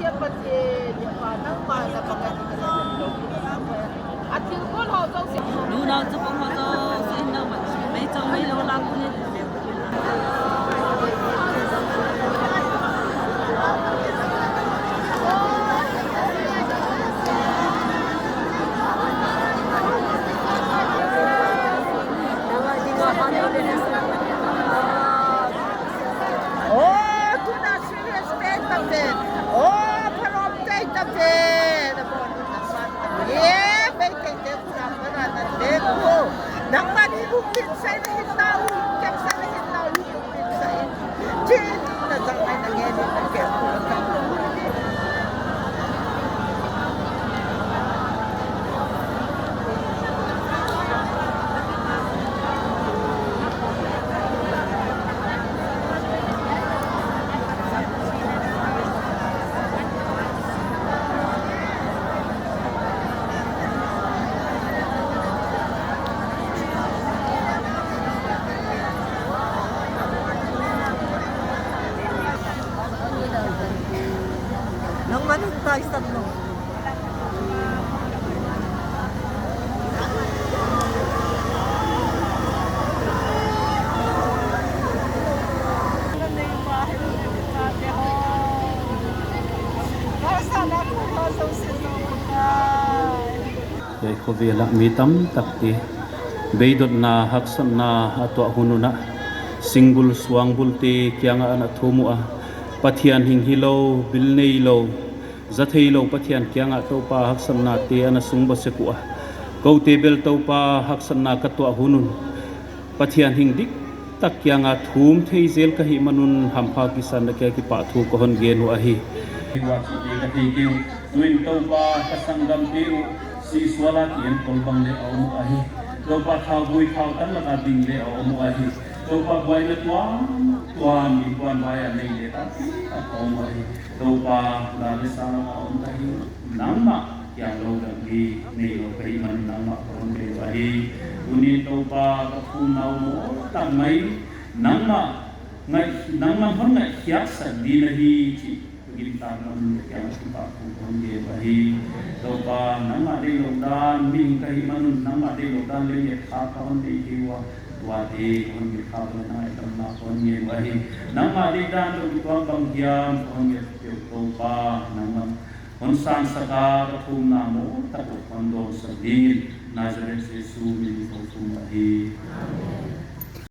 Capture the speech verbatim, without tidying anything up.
Nunao chapang ho jouse, nunao chapang ho jouse, nangma meichang meilou lah a kon in. Oh, tuna serious te ta pen. Oh, pharom te ta pen. Ye, bei te te kura para na te ko. Nangma ni bu kin sai ni tau, kin sai ni tau. Nangman hung taisan mo. Hei, khovela mi tamtak te beidotna, haksatna atoh hun un a, singbul suangbul te kianga ana thum u a, Pathen hing hilou, bil neilou, jatheilou Pathen kianga Toupa haksatna te ana sung bosek u a, koute bel Toupa haksatna katoh hun un, Pathen hing diktak kianga thum thei jel kahi man un hampha kisan na kia kipah thu kahon gen u ahi. Hiwa chu te kathei keu, tuin Toupa kasanggam te u, sisuala kienkol bang le aum u ahi. Toupa thaovui thaotan laka ding le aum u ahi. Toupa buaina tuam, tuam in tuan vaya nei le ta, ta aum u ahi. Toupa, la le sa laka aum kahi, nangma kiang lou dang hi neilou kahi man nangma kahon bei u ahi. Tunin Toupa kathumnau mo tah mai, nangma ngai, nangma hon ngaikhiaksah ding ahi ti, kagin tah man kiang kipa kahon bei u ahi. Toupa, nangma deilou dan, mihing kahi man un, nangma deilou dan le ngetha kahon nei keu a, tuate kahon ngetha u le, nang ngaidamna kahon nei u ahi. Nangma deidan lou kituak bang hiam kahon nget keu Toupa, nangma hon sangsaka kathumna mo tah u hon donsak dingin Nazareth Jesu min in kathum u ahi.